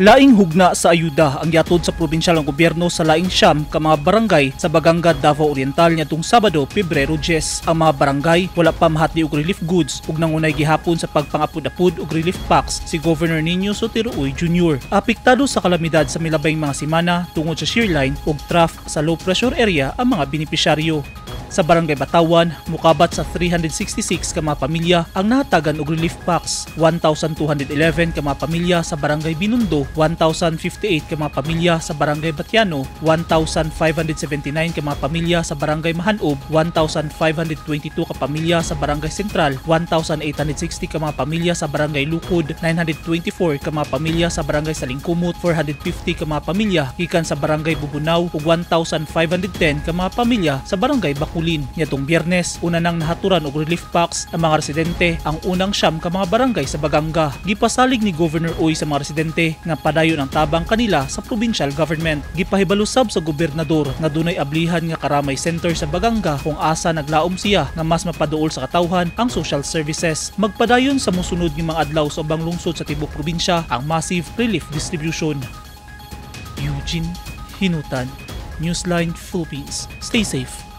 Laing hugna sa ayuda ang giatod sa probinsyal ang gobyerno sa laing 9 ka mga barangay sa Baganga, Davao Oriental niadtong Sabado, Pebrero 10. Ang mga barangay wala pa mahatdi og relief goods ug nangunay gihapon sa pagpangapud-apud og relief packs si Governor Niño Sotero Uy Jr. Apektado sa kalamidad sa milabayng mga semana tungod sa shear line ug trough sa low pressure area ang mga benepisyaryo. Sa Barangay Batawan, mukabat sa 366 ka mga pamilya ang nahatagan og relief packs, 1,211 ka mga pamilya sa Barangay Binundo, 1,058 ka mga pamilya sa Barangay Batiano, 1,579 ka mga pamilya sa Barangay Mahanob, 1,522 ka pamilya sa Barangay Sentral, 1,860 ka mga pamilya sa Barangay Lukod, 924 ka mga pamilya sa Barangay Salingkumot, 450 ka mga pamilya gikan sa Barangay Bubunaw ug 1,510 ka mga pamilya sa Barangay Bakulin. Niadtong Biyernes, una nang nahaturan og relief packs ang mga residente ang unang 9 ka mga barangay sa Baganga. Gipasalig ni Governor Uy sa mga residente nga padayon ang tabang kanila sa provincial government. Gipahibalo sab sa gobernador nga dunay ablihan nga karamay center sa Baganga kung asa naglaom siya nga mas mapaduol sa katawhan ang social services. Magpadayon sa mosunod nga mga adlaw sa ubang lungsod sa tibuok probinsya ang massive relief distribution. Eugene Hinutan, Newsline Philippines. Stay safe.